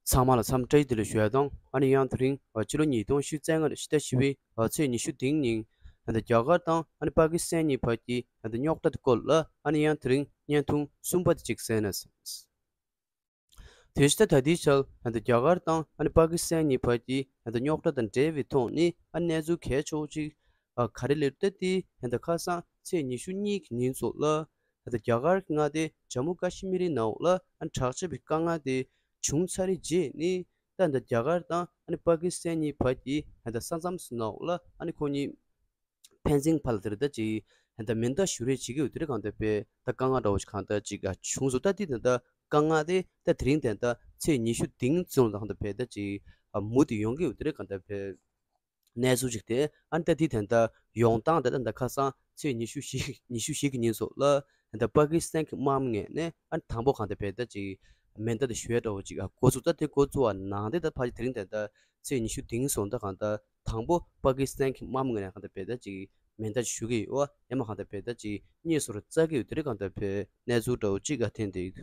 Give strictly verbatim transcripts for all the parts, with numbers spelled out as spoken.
ཚང་མ་ལ་འཚམས་འདྲི་བདེ་ལེགས་ཞུ་ཡ་དང་། ཨ་ནི་ཡང་དེ་རིང་ཕྱི་ལོ་ཉིས་སྟོང་ཉི་ཤུ་རྩ་ལྔ་ཕྱི་ཟླ་བཞི་པའི་ཚེས་ཉི་ཤུ་རྩ་གཅིག་ཉིན་ད་རྒྱ་གར་དང་ཨ་ནི་པ་ཀི་སི་ཐན་གཉིས་བར་གྱི་ད་རྙོག་དྲ་དེ་སྐོར་ལ་ཨ་ནི་ཡང་དེ་རིང་བརྙན་ཐུང་གསུམ་པ་དེ་གཅིག་གསན་ན། དེ་བཞིན་ད་ལྟའི་ཆར་ད་རྒྱ་གར་དང་ཨ་ནི་པ་ཀི་སི་ཐན་གཉིས་བར་གྱི་ད་རྙོག་དྲ་དང་འབྲེལ་བའི་ཐོག་ནས་ཨ་ནི་གནས་ཚུལ་གལ་ཆེ་བོ་གཅིག་ག་རེ་སླེབས་ད་དེ་ད་ཁ་སང་ཚེས་ཉི་ཤུ་གཉིས་ཀྱི་ཉིན་ཚོ་ལ། ད་ལྟ་རྒྱ་གར་གྱི་མངའ་སྡེ་ཇམ་མུ་ཀ་ཤི་མིར་ནང་ལ་ཨ་དྲག་ཆས་པའི་དཀའ་ངལ་དེ་བྱུང་ཚར་རྗེས་ནས་ད་ལྟ་རྒྱ་གར་དང་ཨ་ནི་པ་ཀི་སི་ཐན་གཉིས་བར་གྱི་ད་ལྟ་ས་མཚམས་སུ་ནང་ལ་ཨ་ནི་ཁོ་གཉིས་ཕན་ཚུན་བར་ལ་དེར་ད་ཅིག་ད་ལྟ་མེ་མདའ་གཞུ་རེས་བྱེད་ཀྱི་ཡོད་དེ་རེད། གང་ལྟར་བས་ད་དཀའ་ངལ་འདྲ་བོ་ཞིག་གང་ལྟར་ཅིག་བྱུང་སོང་། ད་དེ་ད་ལྟ་དཀའ་ངལ་དེ་ད་དེ་རིང་ད་ལྟ་ཚེས་ཉི་ཤུ་བདུན་ཙམ་ལ་གང་ལྟར་བས་ད་ཅིག་མུ་མཐུད་ཡོང་གི་ཡོད་དེ་རེད། གང་ལྟར་བས། གནས་ཚུལ་ཅིག་དེ་ཨ་ནི་ད་དེ་ད་ལྟ་ཡོང་སྟངས་དེ་ད་ལྟ་ཁ་སང་ཚེས་ཉི་ཤུ་བཞི་ཉི་ཤུ་བཞི་གི་ཉིན་སོགས་ལ་ད་ལྟ་པ་ཀི་སི་ཐན་གྱི་དམག་མི་ངོས་ནས་ཨ་ནི་དང་པོ་གང་ལྟར་བས་ད་ཅིག་མེ་མདའ་དེ་གཞུ་ཡ་འདྲ་བོ་ཅིག་ཨ་འགོ་ཚུགས། ད་དེ་འགོ་ཚུགས་པ་ནང་དེ་ད་ཕ་གི་དེ་རིང་ད་ལྟ་ཚེས་ཉི་ཤུ་བདུན་སོང་ད་གང་ལྟར་དང་པོ་པ་ཀི་སི་ཐན་གྱི་དམག་མི་ངོས་ནས་གང་ལྟར་བས་ད་ཅིག་མེ་མདའ་གཞུ་གི་ཡོད། ཡང་མ་གང་ལྟར་བས་ད་ཅིག་གཉིས་སོར་རྩ་གི་ཡོད་དེ་རིང་གང་ལྟར་བས་གནས་ཚུལ་འདྲ་བོ་ཅིག་ཨ་ཐོན་དེ་ཡོད།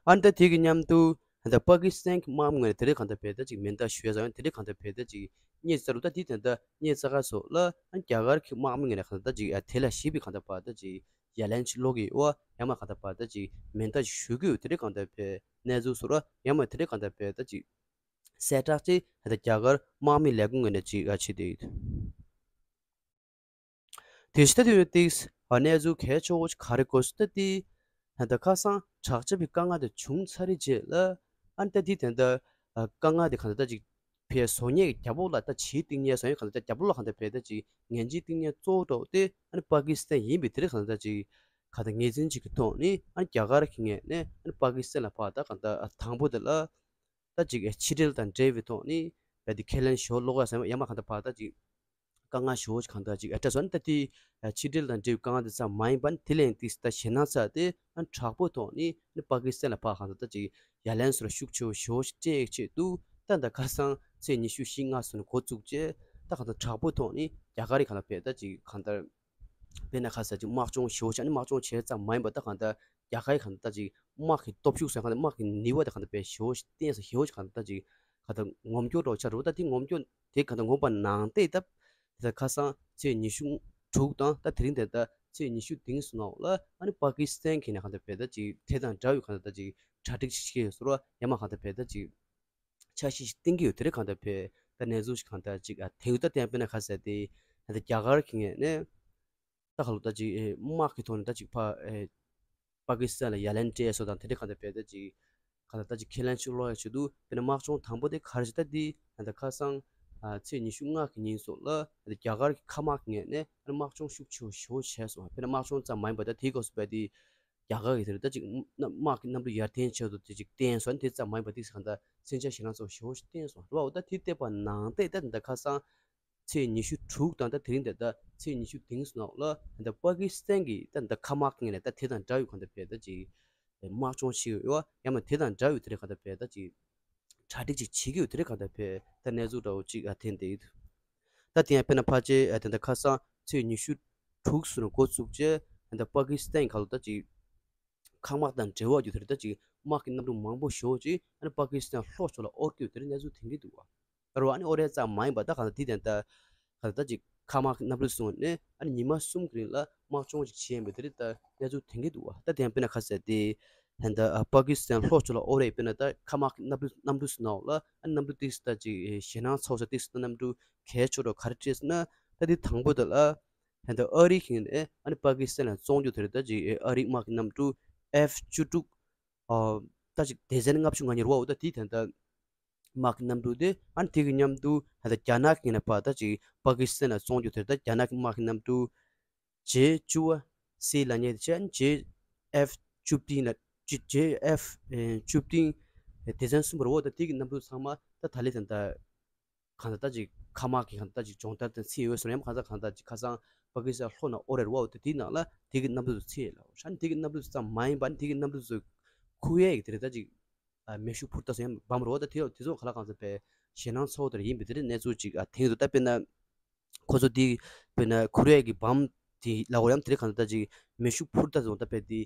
ཨ་ནི་ད་དེ་གི་མཉམ་དུ་ད་པ་ཀི་སི་ཐན་གྱི་དམག་མི་ངོས་ནས་དེ་རིང་གང་ལྟར་བས་ད་ཅིག་མེ་མདའ་གཞུ་ཡ་ཟ་ཡང་དེ་རིང་གང་ལྟར་བས་ད་ཅིག་གཉིས་རྩ་རུ་ད་དེ་ད་ལྟ་གཉིས་རྩ་ཁ་སོགས་ལ་ཨ་ནི་རྒྱ་གར་གྱི་དམག་མི་ངོས་ནས་གང་ལྟར་ད་ཅིག་ཨ་དེ་ལ་ཞིབ་པའི་གང་ལྟར་བ་ད་ཅིག་ཡ་ལན་ཅིག་སློག་གི་ཡོད། ཡང་མ་གང་ལྟར་བ་ད་ཅིག་མེ་མདའ་ཞུ་གི་ཡོད་དེ་རིང་གང་ལྟར་བས་གནས་ཚུལ་སོགས་ར་ཡང་མ་དེ་རིང་གང་ལྟར་བས་ད་ཅིག་གསལ་བསྒྲགས་ཅིག་ད་ལྟ་རྒྱ་གར་དམག་མི་ལས་ཁུངས་ངོས་ནས་ཅིག་ཨ་བྱེད་དེ་ཡོད། དེ་ཕྱི་ད་དུས་ཏིགས་གནས་ཚུལ་གལ་ཆེ་བོ་ཞིག་ག་རེ་གོ་སྲིད་ད་དེ། ད་ལྟ་ཁ་སང་དྲག་ཆས་པའི་དཀའ་ངལ་དེ་བྱུང་ཚར་རེད་རྗེས་ལ་ཨ་ནི་ད་དེ་ད་ལྟ་དཀའ་ངལ་དེ་གང་ལྟར་ད་ཅིག་ཕའི་བཟོ་མཁན་གྱི་རྒྱ་ཕོགས་ལ་ད་ཇུས་གཏིང་ནས་བཟོ་ཡ་གང་ལྟར་ད་རྒྱ་ཕོགས་ལ་གང་ལྟར་བས་ད་ཅིག་ངན་ཇུས་གཏིང་ནས་གཙོ་བོ་འགྲོ་དེ་ཨ་ནི་པ་ཀི་སི་ཐན་ཡིན་པའི་དེ་རིང་གང་ལྟར་ད་ཅིག་གང་ལྟར་ངེས་འཛིན་ཅིག་གི་ཐོག་ནས་ཨ་ནི་རྒྱ་གར་གྱི་ངོས་ནས་ཨ་ནི་པ་ཀི་སི་ཐན་ལ་ཕར་ད་གང་ལྟར་དང་པོ་དེ་ལ། ད་ཅིག་ཕྱི་འབྲེལ་དང་འབྲེལ་བའི་ཐོག་ནས་བས་དེ་ཁས་ལེན་ཞུ་ལོག་ཡ་ཟེར་ཡ་མ་གང་ལྟར་བ་ད་ཅིག་དཀའ་ངལ་ཞུ་གང་ལྟར་ཅིག་ཨ་སྤྲད་སོང་། ད་དེ་ཕྱི་འབྲེལ་དང་འབྲེལ་བའི་དཀའ་ངལ་དེ་ཙམ་མ་ཡིན་པ་ནི་དེ་ལས་ཏིག་ད་ཞེད་སྣང་ཚ་དེ་ཨ་དྲག་པོའི་ཐོག་ནས་ནི་པ་ཀི་སི་ཐན་ལ་ཕར་གང་ལྟར་ད་ཅིག་ཡ་ལན་སོར་ཤུགས་ཆེ་བོ་ཞུ་སྤྲད་ཆེད་དུ་ད་ད་ཁ་སང་ཚེས་ཉི་ཤུ་བཞི་ལྔ་སོང་ནས་འགོ་བཙུགས་རྗེས་ད་གང་ལྟར་དྲག་པོའི་ཐོག་ནས་རྒྱ་གར་རི་གང་ལ་བས་ད་ཅིག་གང་ལྟར། དཔེར་ན་ཁ་ས་ཅིག་དམག་སྦྱོང་ཞེ་པོ་ཅིག་ཨ་ནི་དམག་སྦྱོང་བྱས་ཙམ་མ་ཡིན་པ་ད་གང་ལྟར་རྒྱ་གར་གང་ལྟར་ཅིག་དམག་གི་སྟོབས་ཤུགས་ཟེར་གང་ལྟར་དམག་གི་ནུས་པ་དེ་གང་ལྟར་དཔེ་ཞེ་པོ་ཅིག་བརྟན་སོང་། ཞེ་པོ་ཅིག་གང་ལྟར་ཅིག་གང་ལྟར་ངོམ་སྐྱོར་འདྲ་བོ་ཆགས་འགྲོ། ད་དེ་ངོམ་སྐྱོར་དེ་གང་ལྟར་ངོམ་པ་ནང་བལྟས་སྟབས་དེ་ལྟར་ཁ་སང་ཚེས་ཉི་ཤུ་དྲུག་དང་ད་དེ་རིང་དེ་ལྟར་ཚེས་ཉི་ཤུ་བདུན་སོང་ནང་ལ་ཨ་ནི་པ་ཀི་སི་ཐན་གྱི་ནས་གང་ལྟར་བས་ད་ཅིག་དེ་དང་འདྲ་བའི་གང་ལྟར་ད་ཅིག་གྲ་སྒྲིག་ཅིག་བྱེད་ཀྱི་ཡོད་ཟེར་བ་ཡ་མ་གང་ལྟར་བས་ད་ཅིག་འཆར་གཞི་ཞིག་བཏིང་གི་ཡོད་དེ་རེད། གང་ལྟར་བས་ད་གནས་ཚུལ་ཞིག་གང་ལྟར་ཅིག་ཨ་དེ་ཡོད་ད་བསྟན་དཔེར་ན་ཁ་ཟེར་ཏེ་ད་ལྟ་རྒྱ་གར་གྱི་ངོས་ནས་ད་ག་ལོ་ད་ཅིག་ཨེ་དམག་གི་ཐོག་ནས་ད་ཅིག་ཕ་ཨེ་པ་ཀི་སི་ཐན་ལ་ཡ་ལན་སྤྲད་སོ་དང་དེ་འདྲ་གང་ལྟར་བས་ད་ཅིག་གང་ལྟར་ད་ཅིག་ཁས་ལེན་ཤུགས་སློག་ཡ་ཆེད་དུ་དཔེར་ན་དམག་སྦྱོང་དང་པོ་དེ་ག་རེ་ཞིག་ད་དེ་ད་ལྟ་ཁ་སང་ཨ་ཚེས་ཉི་ཤུ་ལྔ་གི་ཉིན་སོགས་ལ་ད་ལྟ་རྒྱ་གར་གྱི་མཁའ་དམག་གི་ངོས་ནས་ད་དམག་སྦྱོང་ཤུགས་ཆེ་བོ་ཞེ་པོ་བྱས་སོང་། དཔེར་ན་དམག་སྦྱོང་ཙམ་མ་ཡིན་པ་ད་དེའི་སྐབས་སུ་བས་དེ། རྒྱ་གར་གྱི་དེར་ད་ཅིག་དམག་གི་གནམ་གྲུ་ཡར་འཐེན་ཆེད་དུ་དེ་ཅིག་བསྟན་སོང་། དེ་ཙམ་མ་ཡིན་པ་དེ་གང་ལྟར་མཚོན་ཆ་ཞེད་སྣང་ཚ་བོ་ཞེ་པོ་ཞིག་བསྟན་སོང་རེད་བ། འོ་ད་དེ་བལྟས་པ་ནང་བལྟས་ད་ད་ཁ་སང་ཚེས་ཉི་ཤུ་དྲུག་དང་ད་དེ་རིང་དེ་ད་ཚེས་ཉི་ཤུ་བདུན་སོང་ནང་ལ་ད་པ་ཀི་སི་ཐན་གྱི་ད་ད་མཁའ་དམག་གི་ངོས་ནས་ད་དེ་དང་འདྲ་བའི་གང་ལྟར་བས་ད་ཅིག་དམག་སྦྱོང་བྱེད་ཡོད་ཡ་མ་དེ་དང་འདྲ་བའི་དེ་རེད་གང་ལྟར་བས་ད་ཅིག་གྲ་སྒྲིག་ཅིག་བྱེད་ཀྱི་ཡོད་དེ་རེད། གང་ལྟར་བས་ད་གནས་ཚུལ་འདྲ་བོ་ཅིག་ཨ་ཐོན་དེ་ཡོད། ད་དེ་ཡང་དཔེར་ན་ཕལ་ཆེར་ཨ་དེ་འདྲ་ཁ་སང་ཚེས་ཉི་ཤུ་དྲུག་སོང་ནས་འགོ་བཙུགས་རྗེས་ཨ་ད་པ་ཀི་སི་ཐན་ག་ལོ་ད་ཅིག་མཁའ་དམག་དང་འབྲེལ་བ་ཡོད་དེ་རེད། ད་ཅིག་དམག་གི་གནམ་གྲུ་མང་པོ་ཞེ་པོ་ཅིག་ཨ་ནི་པ་ཀི་སི་ཐན་ལྷོ་ཕྱོགས་ལ་དབོར་གྱི་ཡོད་དེ་རེད་གནས་ཚུལ་ཐོན་གྱི་འདུག་བ། ད་རུང་ཨ་ནི་དབོར་ཡ་ཙམ་མ་ཡིན་པ་ད་གང་ལྟར་དེ་དེ་འདྲ་གང་ལྟར་ད་ཅིག་མཁའ་དམག་གི་གནམ་གྲུ་བཟུང་ནས་ཨ་ནི་ཉི་མ་གསུམ་གྱི་རིང་ལ་དམག་སྦྱོང་ཅིག་བྱས་ཡིན་པ་དེ་རེད་ད་གནས་ཚུལ་ཐོན་གྱི་འདུག་བ། ད་དེ་ཡང་དཔེར་ན་ཁ་གསལ་ཏེ་ད་ལྟ་པ་ཀི་སི་ཐན་ལྷོ་ཕྱོགས་ལ་དབོར་ཡ་དཔེར་ན་ད་མཁའ་དམག་གི་གནམ་གྲུ་གནམ་གྲུ་ཟེར་ནའོ་ལ་ཨ་ནི་གནམ་གྲུ་ཏིག་ཙམ་ད་ཅིག་ཞེད་སྣང་ཚ་བོ་ས་ཏིག་ཙམ་ད་གནམ་གྲུ་གལ་ཆེ་འགྲོ་ག་རེ་སྤྲད་ཟེར་ན་ད་དེ་དང་པོ་དེ་ལ་ད་ལྟ་ཨ་རི་གི་ཨ་ནི་པ་ཀི་སི་ཐན་ལ་བཙོང་རྒྱུ་དེ་རེད། ད་ཅིག་ཨ་རིའི་དམག་གི་གནམ་གྲུ་ཨེཕ་བཅུ་དྲུག་ཨ་ད་ཅིག་སྡེ་ཚན་ལྔ་བཅུ་ང་གཉིས་རེད་བ། འོ་ད་དེ་ད་ལྟ་དམག་གི་གནམ་གྲུ་དེ་ཨ་ནི་དེ་གི་མཉམ་དུ་ད་ལྟ་རྒྱ་ནག་གི་ངོས་ནས་ཕར་ད་ཅིག་པ་ཀི་སི་ཐན་ལ་བཙོང་རྒྱུ་དེ་རེད། ད་རྒྱ་ནག་གི་དམག་གི་གནམ་གྲུ་ཇེ་བཅུ་བ་སི་ལབ་མཁན་དེ་བྱས་ཨ་ནི་ཇེ་ཨེཕ་བཅུ་བདུན་ལ་ཇེ་ཇེ་ཨེཕ་བཅུ་བདུན་སྡེ་ཚན་གསུམ་པ་རེད་བ། འོ་ད་དེ་གི་གནམ་གྲུ་ཚང་མ་ད་ད་ལེ་ད་ལྟ་གང་ལྟར་ད་ཅིག་མཁའ་དམག་གི་གང་ལྟར་ད་ཅིག་སྦྱོང་བརྡར་དང་ཚིག་འོས་སོང་ཡང་གང་ལྟར་གང་ལྟར་ཅིག་ཁ་སང་པ་ཀི་སི་ཐན་ལྷོ་ན་ཨོ་རེད་བ། འོ་དེ་དེའི་ནང་ལ་དེ་གི་གནམ་གྲུ་ཚོ་ཚིག་ལ་ཧྲན་དེ་གི་གནམ་གྲུ་ཙམ་མ་ཡིན་པ་དེ་གི་གནམ་གྲུ་ཚོ་ཁུ་ཡའི་གི་དེ་རེད། ད་ཅིག་མེ་ཤུགས་འཕུར་མདའ་ཚོ་ཡང་བམ་རེད་བ། ད་དེ་དེ་ཚོ་ག་ལ་གང་ལྟར་པའི་ཞེད་སྣང་ཚ་བོ་དེ་རེད་ཡིན་པའི་དེ་རེད་གནས་ཚུལ་ཅིག་ཨ་ཐེངས་རེད། ད་དཔེར་ན་ཁོ་ཚོ་དེ་དཔེར་ན་ཁུ་ཡའི་གི་བམ་དེ་ལ་འོ་ཡང་དེ་རེད་གང་ལྟར་ད་ཅིག་མེ་ཤུགས་འཕུར་མདའ་ཚོ་ད་པའི་དེ།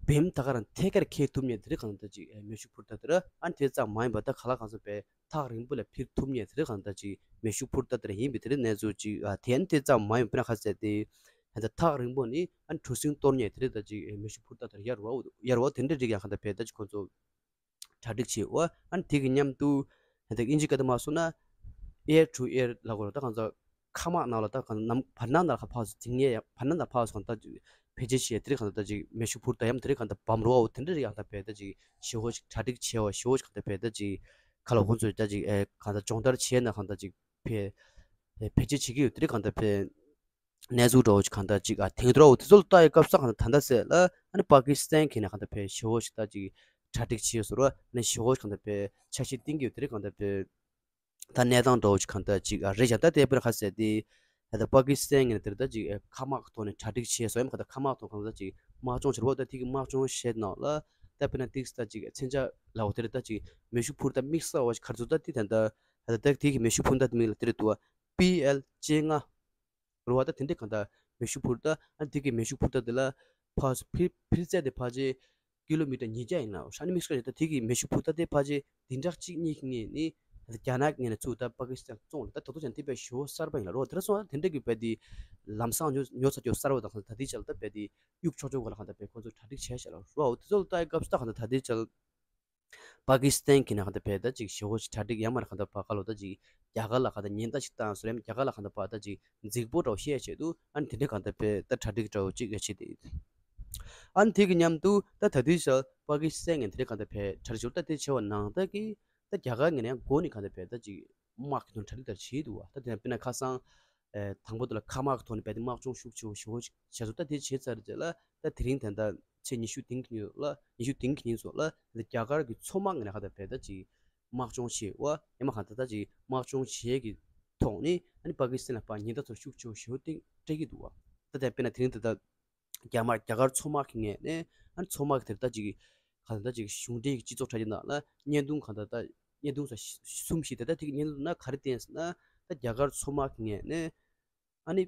བེམ་ད་ག་རང་ཐད་ཀར་འཁེལ་ཐུབ་མཁན་དེ་རིགས་གང་ལྟར་ཅིག་མེ་ཤུགས་འཕུར་མདའ་དེ་ར། ཨ་ནི་དེ་ཙམ་མ་ཡིན་པ་ད་ག་ལ་གང་འཚམ་པའི་ཐག་རིང་པོ་ལ་འཕུར་ཐུབ་མཁན་དེ་རིགས་གང་ལྟར་ཅིག་མེ་ཤུགས་འཕུར་མདའ་དེ་ར་ཡིན་པའི་དེ་རིགས་གནས་ཚུལ་ཅིག་ཨ་དེ་ནི་དེ་ཙམ་མ་ཡིན་པ་ན་ཁ་གསལ་ཏེ། ད་ཐག་རིང་པོ་ནི་ཨ་ནི་གྲུ་གཟིངས་གཏོར་མཁན་དེ་རིགས་ད་ཅིག་མེ་ཤུགས་འཕུར་མདའ་དེ་ར་ཡར་བ་ཡར་བ་དེ་འདྲ་རིགས་ཡང་གང་ལྟར་བས་ད་ཅིག་ཁོ་ཚོ་གྲ་སྒྲིག་བྱེད་འོ། ཨ་ནི་དེ་གི་མཉམ་དུ་ད་ཨིན་ཇི་སྐད་དུ་མ་སོང་ན་air to air ལབ་དགོས་རེད། ད་གང་ཚ་ཁ་དམག་ནང་ལ་ད་གང་ནམ་བར་སྣང་ནང་ལ་ཁ་ཕར་ཚུར་འཛིང་ངེས་ཡ་བར་སྣང་ནང་ཕར་ཚུར་གང་ལྟར་ཅིག་བེད་སྤྱོད་བྱེད་དེ་རིགས་གང་ལྟར་ཅིག་མེ་ཤུགས་འཕུར་མདའ་ཡམ་དེ་རིགས་གང་ལྟར་བམ་རོ་འོ་དེ་འདྲ་རིགས་གང་ལྟར་བས་ད་ཅིག་ཞེ་བོ་ཞིག་གྲ་སྒྲིག་བྱས་འོ། ཞེ་བོ་ཞིག་གང་ལྟར་བས་ད་ཅིག་ཁ་ལ་ཁོང་ཚོས་ད་ཅིག་གང་ལྟར་སྦྱོང་བརྡར་བྱས་ན་གང་ལྟར་ཅིག་བེད་བེད་སྤྱོད་བྱེད་ཀྱི་ཡོད་དེ་རིགས་གང་ལྟར་བས། གནས་ཚུལ་འདྲ་བོ་ཞིག་གང་ལྟར་ཅིག་ཨ་དེང་དུ་ར་འོ་དེ་ཚོ་ལ་ལྟ་ཡི་སྐབས་སུ་གང་ལྟར་ད་ལྟ་ཟེར་ལ་ཨ་ནི་པ་ཀི་སི་ཐན་གྱི་ནས་གང་ལྟར་བས་ཞེ་བོ་ཞིག་ད་ཅིག་གྲ་སྒྲིག་བྱས་ཡོད་ཟེར་བ་ནས་ཞེ་བོ་ཞིག་གང་ལྟར་བས་འཆར་གཞི་བཏིང་གི་ཡོད་དེ་རིགས་གང་ལྟར་བས། ད་གནས་སྟངས་འདྲ་བོ་ཞིག་གང་ལྟར་ཅིག་ཨ་རེད་ཤག་ད་དེ་དཔེར་ཁ་གསལ་ཏེ་ད་ལྟ་པ་ཀི་སི་ཐན་གྱི་ནས་དེར་ད་ཅིག་ཨ་མཁའ་དམག་གི་ཐོག་ནས་གྲ་སྒྲིག་བྱས་སོ་ཡམ་གང་ལྟར་མཁའ་དམག་ཐོག་གང་ལྟར་ཅིག་དམག་སྦྱོང་བྱེད་རོགས། ད་དེ་གི་དམག་སྦྱོང་བྱས་ནང་ལ་ད་དཔེར་ན་ཏིག་ད་ཅིག་མཚོན་ཆ་ལ་འོ་དེར་ད་ཅིག་མེ་ཤུགས་འཕུར་ད་དམིགས་བསལ་བ་ཞིག་ག་རེ་ཚོ་ད་དེ་ད་ད་ད་ད་དེ་གི་མེ་ཤུགས་འཕུར་ད་དེ་མིང་ལ་དེ་རེད་འདུག་བ། པི་ཨེལ་བཅོ་ལྔ། རུ་བ་ད་དེ་འདྲས་གང་ལྟར་མེ་ཤུགས་འཕུར་ད་ཨ་དེ་གི་མེ་ཤུགས་འཕུར་ད་དེ་ལ་ཕར་ཕིར་ཕིར་ཚད་དེ་ཕལ་ཆེར་ཀི་ལོ་མི་ཊར་ཉིས་བརྒྱ་ཡིན་ལ། ཧྲ་ནི་མིག་སྐད་ད་དེ་གི་མེ་ཤུགས་འཕུར་ད་དེ་ཕལ་ཆེར་བདུན་ཕྲག་གཅིག་གཉིས་ཀྱི་སྔོན་ནི་རྒྱ་ནག་ངོས་ནས་ཚུར་ད་པ་ཀི་སི་ཐན་བཙོང་ལ་ད་ད་དུང་ཀྱང་དེ་བས་ཞུ་བོ་གསར་པ་ཡིན་ལ། རོ་དེ་ར་སོང་ད་དེ་འདྲས་གི་བས་དེ་ལམ་སང་ཉོ་ཉོ་ཚ་ཅོ་གསར་པ་དང་ད་དེ་ཆ་ལ་ད་བས་དེ་གཡུག་ཆོག་ཆོག་ག་ལ་གང་ལྟར་བས་ཁོ་ཚོ་གྲ་སྒྲིག་བྱས་ཤག་ལ། རོ་དེ་ཚོ་ལ་ལྟ་ཡི་སྐབས་སུ་ད་གང་ལྟར་ད་དེ་ཆ་ལ། པ་ཀི་སི་ཐན་གྱི་ནས་གང་ལྟར་བས་ད་ཅིག་ཞེ་བོ་ཞིག་གྲ་སྒྲིག་ཡང་མར་གང་ལྟར་བ་ག་ལོ་ད་ཅིག་རྒྱ་གར་ལ་གང་ལྟར་ཉེན་བརྡ་ཞིག་བཏང་སོང་ཡང་རྒྱ་གར་ལ་གང་ལྟར་བ་ད་ཅིག་འཛིང་པོ་འདྲ་བོ་བཤད་ཆེད་དུ་ཨ་ནི་དེ་འདྲས་གང་ལྟར་བས་ད་གྲ་སྒྲིག་འདྲ་བོ་ཅིག་བྱེད་དེ་ཡོད། ཨ་ནི་དེ་གི་མཉམ་དུ་ད་ད་དུས་ཤར་པ་ཀི་སི་ཐན་ངས་དེ་འདྲས་གང་ལྟར་བས་གྲ་སྒྲིག་ཞོར་ད་དེ་བྱས་པ་ནང་ད་གི་ད་རྒྱ་གར་ངས་ནས་ཡང་འགོ་ནས་གང་ལྟར་བས་ད་ཅིག་དམག་གི་ཐོག་གྲ་སྒྲིག་ལྟར་བྱེད་འདུག་བ། ད་དེ་ཡང་དཔེར་ན་ཁ་སང་། ཨེ། དང་པོ་དེ་ལ་མཁའ་དམག་གི་ཐོག་ནས་རྦད་དེ་དམག་སྦྱོང་ཤུགས་ཆེ་བོ་ཞེ་བོ་ཞིག་བྱས་སོང་། ད་དེ་བྱས་ཚར་རྗེས་ལ་ད་དེ་རིང་ད་ལྟ་ཚེས་ཉི་ཤུ་དེང་གི་ཉིན་ལ་ཉི་ཤུ་དེང་གི་ཉིན་སོགས་ལ་ད་རྒྱ་གར་གྱི་མཚོ་དམག་ངོས་ནས་ག་ད་རྦད་ད་ཅིག་དམག་སྦྱོང་བྱས་པ་ཡང་མ་གང་ད་ད་ཅིག་དམག་སྦྱོང་བྱས་ཀྱི་ཐོག་ནས་ཨ་ནི་པ་ཀི་སི་ཐན་ལ་ཕར་ཉེན་བརྡ་ཚོར་ཤུགས་ཆེ་བོ་ཞེ་བོ་སྟེ་སྤྲད་ཀྱི་འདུག་བ། ད་ལྟ་དཔེར་ན་དེ་རིང་ད་ལྟ། རྒྱ་དམག་རྒྱ་གར་མཚོ་དམག་གི་ངོས་ནས་ཨ་ནི་མཚོ་དམག་གི་དེར་ད་ཅིག་གང་ལྟར་ཅིག་གཞུང་འབྲེལ་གྱི་སྤྱི་ཚོགས་དྲ་རྒྱ་ནང་ལ་བརྙན་ཐུང་གང་ལྟར་ད་བརྙན་ཐུང་ས་གསུམ་ཞིག་དེ་ད་དེ་གི་བརྙན་ཐུང་ན་ག་རེ་བསྟན་ཟེར་ན། ད་རྒྱ་གར་མཚོ་དམག་གི་ངོས་ནས་ཨ་ནི་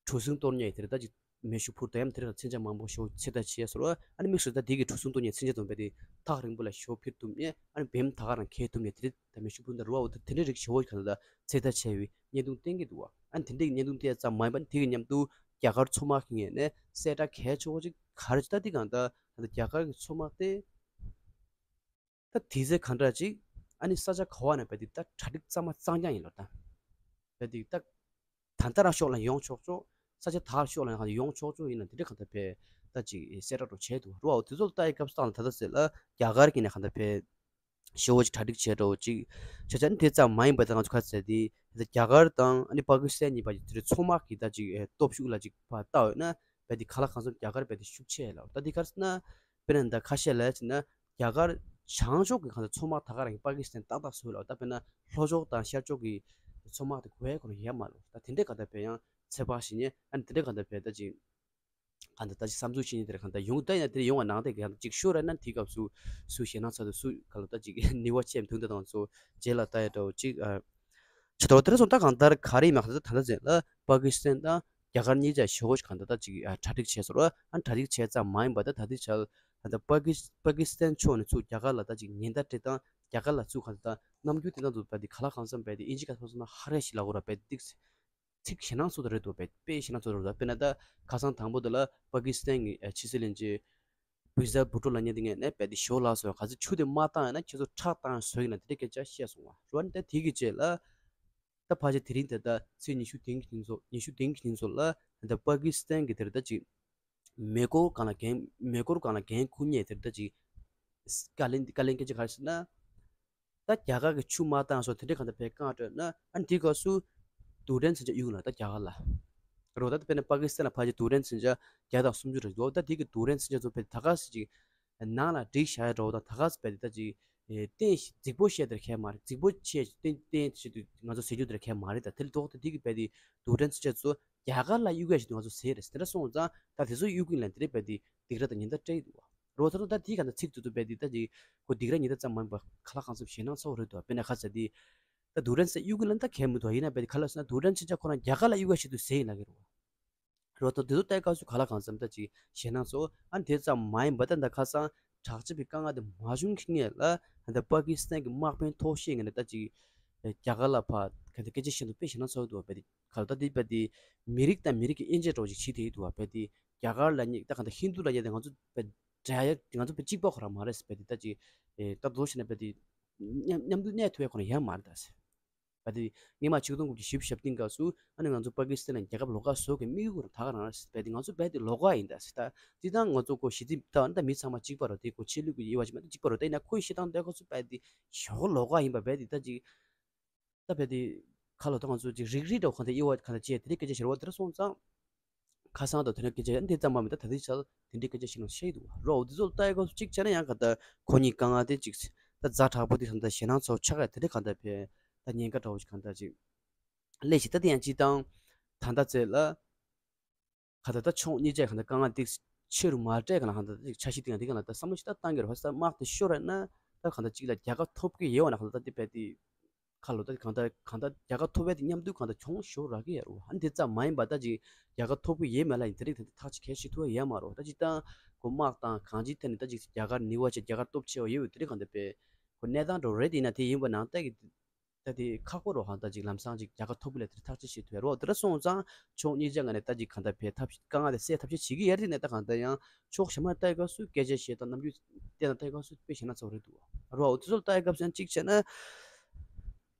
གྲུ་གཟིངས་གཏོར་མཁན་དེར་ད་ཅིག་མེ་ཤུགས་འཕུར་མདའ་ཡམ་དེར་མཚོན་ཆ་མང་པོ་ཞིག་ཚོད་ལྟ་བྱས་སོང་། ཨ་ནི་དམིགས་སུ་ད་དེ་གི་གྲུ་གཟིངས་གཏོར་མཁན་མཚོན་ཆ་བཙོང་པས་དེ་ཐག་རིང་པོ་ལ་ཞོ་འཕུར་ཐུབ་མཁན་ཨ་ནི་བེམ་ད་ག་རང་འཁེལ་ཐུབ་མཁན་དེ་རིགས་ད་མེ་ཤུགས་འཕུར་མདའ་རུ་བ་འོ་ད་དེ་འདྲའི་རིགས་ཞེ་བོ་གང་ལྟར་ཚོད་ལྟ་བྱས་པའི་བརྙན་ཐུང་བསྟན་གྱི་འདུག་བ། ཨ་ནི་དེ་འདྲའི་བརྙན་ཐུང་བལྟས་ཙམ་མ་ཡིན་པར་དེ་གི་མཉམ་དུ་རྒྱ་གར་མཚོ་དམག་གི་ངོས་ནས་གསལ་བསྒྲགས་གལ་ཆེ་བོ་ཅིག་ག་རེ་ད་དེ་གང་ལྟར་ད་ལྟ་རྒྱ་གར་གྱི་མཚོ་དམག་དེ་ད་དེ་ཚེ་གང་འདྲ་ཅིག་ཨ་ནི་ས་ཆ་ག་བ་ནས་བས་དེ་ད་གྲ་སྒྲིག་གཙང་མ་གཙང་རྐྱང་ཡིན་ལོ་ད། བས་དེ་ད་ད་ལྟ་རང་ཕྱོགས་ལ་ཡོང་ཆོག་ཆོག་ས་ཆ་ད་ཕྱོགས་ལ་ཡོང་ཆོག་ཆོག་ཡིན་ན་དེ་འདྲ་གང་ལྟར་བས་ད་ཅིག་གསལ་བསྒྲགས་འདྲ་བྱས་འདུག་རུ་བ། དེ་ཚོ་ལ་ལྟ་ཡི་སྐབས་སུ་ད་ལྟ་ད་ཟེར་ལ་རྒྱ་གར་གྱི་ནས་གང་ལྟར་བས། ཞེ་བོ་ཅིག་གྲ་སྒྲིག་བྱས་འདྲ་བོ་ཅིག་བྱས་ཙང་དེ་ཙམ་མ་ཡིན་པ་དང་ང་ཚོ་ཁ་གསལ་དེ་རྒྱ་གར་དང་ཨ་ནི་པ་ཀི་སི་ཐན་གཉིས་བར་གྱི་དེ་རིང་མཚོ་དམག་གི་ད་ཅིག་ཨེ་སྟོབས་ཤུགས་ལ་ཅིག་ཕར་བལྟ་འོས་ན་བས་དེ་ག་ལ་གང་འཚམ་རྒྱ་གར་བས་དེ་ཤུགས་ཆེ་ལ། ད་དེ་ག་རེ་ཟེར་ན་དཔེར་ན་ད་ཁ་ཤས་ལ་ཟེར་ན་རྒྱ་གར་བྱང་ཕྱོགས་ཀྱི་གང་ལྟར་མཚོ་དམག་ད་ག་རང་གི་པ་ཀི་སི་ཐན་ཏག་ཏག་བཟོས་ལ། ད་དཔེར་ན་ལྷོ་ཕྱོགས་དང་ཤར་ཕྱོགས་ཀྱི་མཚོ་དམག་དེ་གོ་ཡ་ཁོ་རང་ཡོད་མ་རེད། ད་དེ་འདྲས་གང་ལྟར་བས་ཡང་ཚོད་དཔག་བྱེད་ཉན་ཨ་ནི་དེ་འདྲས་གང་ལྟར་བས་ད་ཅིག་གང་ལྟར་ད་ཅིག་བསམ་ཚུལ་བྱེད་ཉིན་དེར་གང་ལྟར་ཡོང་ད་ཡིན་ན་དེར་ཡོང་བ་ནང་དེ་གང་ལྟར་ཅིག་ཤོར་ར་ན་དེའི་སྐབས་སུ་སུ་ཞེད་སྣང་ཚ་དུ་སུ་གང་ལྟར་ད་ཅིག་ནུས་པ་ཆེ་མཐུན་ད་དང་ཚོ་རྗེས་ལ་ལྟ་ཡ་འདྲ་བོ་ཅིག་ཨ། ཆ་ཐོག་དེར་སོང་ད་གང་ལྟར་ག་རེ་ཡིན་མ་གང་ལྟར་ད་ལྟ་ཟེར་ལ་པ་ཀི་སི་ཐན་དང་རྒྱ་གར་གཉིས་ཆ་ཞེ་བོ་ཞིག་གང་ལྟར་ད་ཅིག་ཨ་གྲ་སྒྲིག་བྱས་སོང་ར། ཨ་གྲ་སྒྲིག་བྱས་ཙམ་མ་ཡིན་པ་ད་ད་ལྟའི་ཆར་ད་ལྟ་པ་ཀི་པ་ཀི་སི་ཐན་ཕྱོགས་ནས་ཚུར་རྒྱ་གར་ལ་ད་ཅིག་ཉེན་བརྡ་སྤྲད་སྟངས་རྒྱ་གར་ལ་ཚུར་གང་ལྟར་ད་རྣམ་འགྱུར་དེ་དང་དུ་བས་དེ་ག་ལ་གང་འཚམ་བས་དེ་ཨིན་ཇི་སྐད་ཐོག་སོང་ན་ཧ་རེ་ཞིག་ལབ་དགོས་ར་བས་དེ་ཏིག་ཚིག་ཞེད་སྣང་ཚོ་དང་རེད་འདུག་བས་དཔེ་ཞེད་སྣང་ཚོ་དང་རེད་འདུག་དཔེར་ན་ད་ཁ་སང་དང་པོ་དེ་ལ་པ་ཀི་སི་ཐན་གྱི་ཨ་ཕྱི་སྲིད་བློན་ཆེན་བི་ཟ་བུ་ཏོ་ལབ་མཁན་དེ་ངས་ནས་བས་དེ་ཞོ་ལ་སོ་ག་ཚོད་ཆུ་དེ་མ་བཏང་ཡ་ན་ཁྱེད་ཚོ་ཁྲག་བཏང་བཟོ་ཡིན་ན་དེ་འདྲའི་སྐད་ཆ་བཤད་སོང་བ་རུ་བ་ནི་ད་དེ་གི་རྗེས་ལ་ད་ཕལ་ཆེར་དེ་རིང་དེ་ད་ཚེས་ཉི་ཤུ་དེང་གི་ཉིན་ཚོ་ཉི་ཤུ་དེང་གི་ཉིན་ཚོ་ལ་ད་པ་ཀི་སི་ཐན་གྱི་དེར་ད་ཅིག་མེ་འཁོར་སྒང་ལ་འགན་མེ་འཁོར་སྒང་ལ་འགན་འཁུར་མཁན་དེར་ད་ཅིག་བཀའ་ལན་བཀའ་ལན་སྐད་ཆ་ག་རེ་ཟེར་ན། ད་རྒྱ་གར་གྱི་ཆུ་མ་བཏང་སོགས་དེ་འདྲའི་གང་ལྟར་བས་བཀག་སྤྲོད་ན་ཨ་ནི་དེའི་སྐབས་སུ་རྡུལ་ཕྲན་མཚོན་ཆ་གཡུག་ལ་ད་རྒྱ་གར་ལ། རོ་ད་དཔེར་ན་པ་ཀི་སི་ཐན་ལ་ཕལ་ཆེར་རྡུལ་ཕྲན་མཚོན་ཆ་བརྒྱ་དང་སུམ་ཅུ་རེ་འདུག་ད་དེ་གི་རྡུལ་ཕྲན་མཚོན་ཆ་ཚོ་བས་ད་ག་སེ་ཅིག་ནང་ལ་སྒྲིག་བཞག་ཡ་འདྲ་བོ་དང་ད་ག་སེ་བས་དེ་ད་ཅིག་གཏན་རྫིག་པོ་བཤད་དེར་ཁྱད་མ་རེད། རྫིག་པོ་བཤད་གཏན་གཏན་བཤད་དུས་ང་ཚོ་ཟེར་རྒྱུ་དེར་ཁྱད་མ་རེད། ད་དེ་ལ་ཐོག་ད་དེ་གི་བས་དེ་རྡུལ་ཕྲན་མཚོན་ཆ་ཚོ་རྒྱ་གར་ལ་གཡུག་ཡ་ཞིག་འདུག་ང་ཚོ་ཟེར་རེད། དེ་འདྲ་སོང་ཙང་ད་དེ་ཚོ་གཡུག་གིན་ལ་དེ་རེད་བས་དེ་སྡིགས་ར་དང་ཉེན་བརྡ་སྤྲད་ཀྱི་འདུག་བ། རོ་ད་རུང་ད་དེའི་ག་ནས་ཚིག་ཏུ་ཏུ་བས་དེ་ད་ཅིག་ཁོ་སྡིགས་ར་ཉེན་བརྡ་ཙམ་མ་ཡིན་པ་ག་ལ་གང་འཚམ་ཞེད་སྣང་ཚ་བོ་རེད་འདུག་དཔེར་ན་ཁ་ཟེར་དེ་ད་རྡུལ་ཕྲན་ཟེར་གཡུག་གི་ལ་ད་གལ་མི་འདུག་ཡིན་ན་བས་དེ་ག་ལ་ཟེར་ན་རྡུལ་ཕྲན་མཚོན་ཆ་ཁོ་རང་རྒྱ་གར་ལ་གཡུག་ཡ་ཞིག་འདུག་ཟེར་ཡིན་ལ་གི་རེད་བ། རོ་ཏོ་དེ་ཚོ་ལྟ་སྐབས་སུ་ག་ལ་གང་འཚམ་ད་ཅིག་ཞེད་སྣང་ཚོ་ཨ་དེ་ཙམ་མ་ཡིན་པ་ད་ད་ཁ་སང་དྲག་སྤྱོད་པའི་དཀའ་ངལ་དེ་མ་བྱུང་མཁན་ལ་ད་པ་ཀི་སི་ཐན་གྱི་དམག་དཔོན་མཐོ་ཤོས་ངས་ད་ཅིག་རྒྱ་གར་ལ་ཕར་ག་ད་སྐད་ཆ་བཤད་འདུག་དཔེ་ཞེད་སྣང་ཚོགས་འདུག་བ་བས་དེ་ག་ལ་ད་དེ་བས་དེ་མི་རིགས་དང་མི་རིགས་ཀྱི་དབྱེ་འབྱེད་འདྲ་བོ་ཅིག་བྱེད་དེ་འདུག་བ་བས་དེ་རྒྱ་གར་ལ་ཉེ་ད་ག་ད་ཧིན་དུ་ལ་ཉེ་དེ་ང་ཚོ་བས་འདྲ་ཡ་ང་ཚོ་བས་གཅིག་པ་ཁོ་རང་མ་རེད་བས་དེ་ད་ཅིག་ད་དུ་བྱས་ན་བས་དེ་མཉམ་མཉམ་དུ་གནས་ཐུབ་ཡ་ཁོ་རང་ཡ་མ་རེད་ད། བ་དེ་སྔོན་མ་ཆིག་སྟོང་དགུ་བརྒྱ་བཞི་བཅུ་ཞེ་བདུན་སྐབས་སུ་ཨ་ནི་ང་ཚོ་པ་ཀི་སི་ཐན་ལ་རྒྱལ་ཁབ་ལོགས་ཀ་བཟོ་གི་དམིགས་ཡུལ་ཁོ་རང་ད་ག་རང་རེད་བས་དེ་ང་ཚོ་བས་དེ་ལོགས་ཀ་ཡིན་ད་ཟེར་ད་དེ་དང་ང་ཚོ་ཁོ་ཞི་བདེ་ད་ད་མི་ཚང་མ་གཅིག་པ་རེད་དེ་ཁོ་ཆོས་ལུགས་ཀྱི་དབྱེ་བ་ཅིག་མེད་ད་གཅིག་པ་རེད་ད་ཡིན་ན་ཁོའི་བཤད་སྟངས་དེ་ཁོ་ཚོ་བས་དེ་ཞོག་ལོགས་ཀ་ཡིན་པ་བས་དེ་ད་ཅིག་ད་བས་དེ་ཁ་ལོ་ད་ང་ཚོ་ཅིག་རིགས་རིགས་འདྲ་བོ་གང་ད་དབྱེ་བ་གང་ད་བཅད་དེ་རིགས་སྐད་ཆ་བཤད་རོགས་དེ་འདྲ་སོང་ཙང་། ཁ་སང་དང་དེ་འདྲ་སྐད་ཆ་ཡང་འདི་ཙམ་མ་མིན་ད་ད་ལྟའི་ཆར་དེ་འདྲའི་སྐད་ཆ་ཞིག་ནང་བཤད་འདུག་རོ། འདི་ཚོ་ལ་ལྟ་ཡི་སྐབས་སུ་གཅིག་བྱས་ན་ཡང་ག་ད་ཁོ་གཉིས་དཀའ་ངལ་དེ་གཅིག་ད་ཛ་དྲག་པོ་དེ་གང་ད་ཞེད་སྣང་ཚོ་ཆགས་ཡ་དེ་འདྲ་གང་ད་བས་ད་ཉེན་ཁ་འདྲ་བོ་ཞིག་གང་ད་ཅིག་སླེབས་ཤིག་ད་དེ་ཡང་སྤྱི་བཏང་ད་ལྟ་ཚེ་ལ་ག་ད་ད་ཕྱོགས་གཉིས་ཆ་གང་ད་དཀའ་ངལ་དེ་ཆེ་རུ་མ་སྤྲད་གང་ལ་གང་ད་ཅིག་འཆར་གཞི་དེ་ཡང་དེ་གང་ལ་ད་བསམ་བློ་ཞིག་ད་བཏང་གི་རེད་བ། ས་དམག་དེ་ཤོར་ར་ན་ད་གང་ད་ཅིག་ལ་རྒྱལ་ཁ་ཐོབ་གི་ཡོད་བ་ན་གང་ད་ད་དེ་བས་དེ། ཁ་ལོ་ད་གང་ལྟར་གང་ལྟར་རྒྱལ་ཁ་ཐོབ་པའི་དེ་མཉམ་དུ་གང་ལྟར་གྱོང་ཤོར་རག་གི་ཡ་རུ་ཨ་ནི་དེ་ཙམ་མ་ཡིན་པ་ད་ཅིག་རྒྱལ་ཁ་ཐོབ་གི་ཡེ་མེད་ལ་ཡིན་དེ་རིགས་དེ་ཐག་ཆོད་གལ་ཆེ་ཐུབ་ཡ་མ་རོ། ད་ཅིག་ད་ཁོ་དམག་དང་གང་ཅིའི་ཐད་ནས་ད་ཅིག་རྒྱ་གར་ནུས་པ་ཆེ་རྒྱ་གར་སྟོབས་ཆེ་བ་ཡོད་པའི་དེ་རིགས་གང་ལྟར་པས་ཁོ་གནས་སྟངས་འགྲོ་རེད་དེ་ཡིན་ན་དེ་ཡིན་པ་ནང་ལྟ་གི་ད་དེ་ཁག་པོ་རོ། གང་ལྟར་ཅིག་ལམ་སང་ཅིག་རྒྱལ་ཁ་ཐོབ་གི་ལ་དེ་ཐག་ཆོད་ཆེ་ཐུབ་ཡ་རོ། དེ་འདྲ་སོང་ཙང་ཕྱོགས་གཉིས་ཆ་ངོས་ནས་ད་ཅིག་གང་ལྟར་པས་ཐབས་དཀའ་ངལ་དེ་སེལ་ཐབས་ཤེས་བྱེད་ཀྱི་ཡ་རེད་ནས་ད་གང་ལྟར་ཡང་ཕྱོགས་གཞན་མ་ལྟ་གི་སྐབས་སུ་སྐད་ཆ་བཤད་སྟངས་རྣམ་འགྱུར་བསྟན་ན་ལྟ་གི་སྐབས་སུ་དཔེ་ཞེད་སྣང་ཚ་བོ་རེད་འདུག་རོ། འོ་དེ་ཚོ་ལ་ལྟ་གི་སྐབས་སུ་ཡང་གཅིག་བྱས་ན།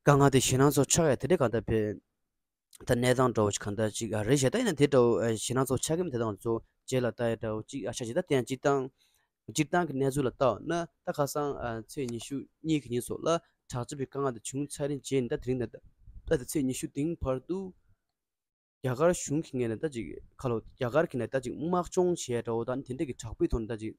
དཀའ་ངལ་དེ་ཞེད་སྣང་ཚོ་ཆགས་ཡ་དེ་འདྲ་གང་ལྟར་པས། ད་གནས་སྟངས་འདྲ་བོ་ཞིག་གང་ལྟར་ཅིག་ཨ་རེད་བྱས་ད་ཡིན་ན་དེ་འདྲ་བོ་ཨ་ཞེད་སྣང་ཚོ་ཆགས་ཀྱི་མི་དེ་དང་ཚོ་རྗེས་ལ་ལྟ་ཡ་འདྲ་བོ་ཅིག་ཨ་ཤ་ཅིག་ད་དེ་ཡང་སྤྱིར་བཏང་སྤྱིར་བཏང་གི་གནས་ཚུལ་ལ་ལྟ་བ་ན་ད་ཁ་སང་ཨ་ཚེས་ཉི་ཤུ་གཉིས་ཀྱི་ཉིན་སོགས་ལ་དྲག་སྤྱོད་པའི་དཀའ་ངལ་དེ་བྱུང་ཚར་རིང་རྗེས་ནས་ད་དེ་རིང་ནས་ད་ད་ཚེས་ཉི་ཤུ་དེང་བར་དུ་རྒྱ་གར་གཞུང་གི་ངོས་ནས་ད་ཅིག་ཁ་ལོ་རྒྱ་གར་གྱི་ནས་ད་ཅིག་དམག་སྦྱོང་བྱས་འདྲ་བོ་དང་དེ་འདྲ་གི་དྲག་པོའི་ཐོག་ནས་ད་ཅིག་